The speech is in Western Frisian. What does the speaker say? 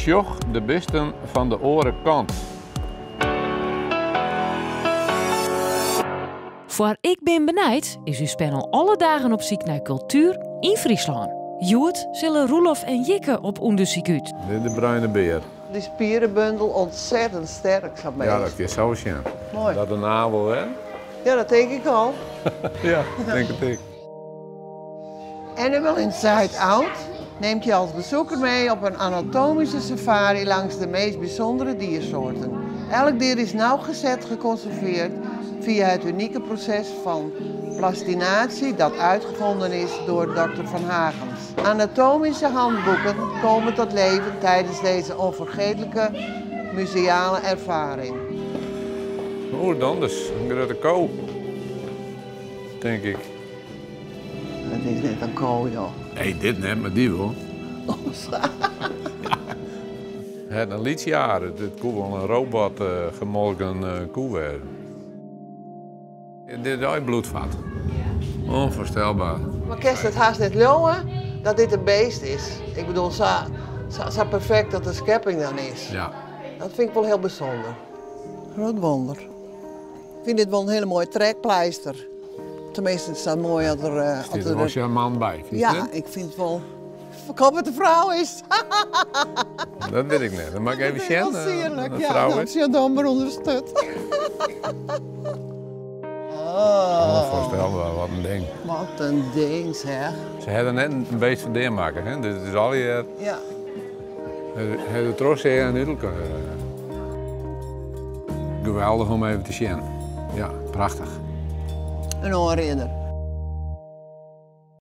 Besjoch de bisten fan de oare kant. Foar Ik bin benijd is ús panel alle dagen op syk nei kultuer yn Fryslân. Hjoed sille Roelof en Jikke op ûndersyk út. Dit de bruine bear. Dy spierenbundel ontzettend sterk, sa'n beest. Ja, dat kin sa sjen. Moai. Dat de navel, hè? Ja, dat tink ik al. Ja, tink it ek. Animal Inside Out neemt je als bezoeker mee op een anatomische safari langs de meest bijzondere diersoorten. Elk dier is nauwgezet geconserveerd via het unieke proces van plastinatie dat uitgevonden is door Dr. Van Hagens. Anatomische handboeken komen tot leven tijdens deze onvergetelijke museale ervaring. Oeh, dan dus in grutte ko, tink ik. It is net in ko, joh. Nee, dit net, mar dy wol. Het in lyts jaar, it koe wol in robot gemolken koe wêze. Dit is bloedvat. Onvoorstelbaar. Mar kinst it hast net leauwe dat dit in beest is? Ik bedoel, sa, sa, sa perfekt dat de skepping dan is. Ja. Dat fyn ik wol hiel bysûnder. Grut wûnder. Ik fyn dit wol in hiele moaie trekpleister. Teminsten, it staat moai as der. Uh, Stiet der wol sjarmant by, fynst Ja, ik fyn it wol. Ik hoop dat it in frou is. Dat wit ik net. Dan moat ik even sjen. Dat is sierlik, een ja. frou Dan is. sjoch dan mar ûnder de sturt. Oh. Onvoorstelbaar, wat in ding. Wat in ding, zeg. Se hawwe net in beest fan dea makke, hè? Dus it is allegear. Ja. Hawwe de trochseage en út elkoar. Geweldich om even te sjen. Ja, prachtich. In oanrieder.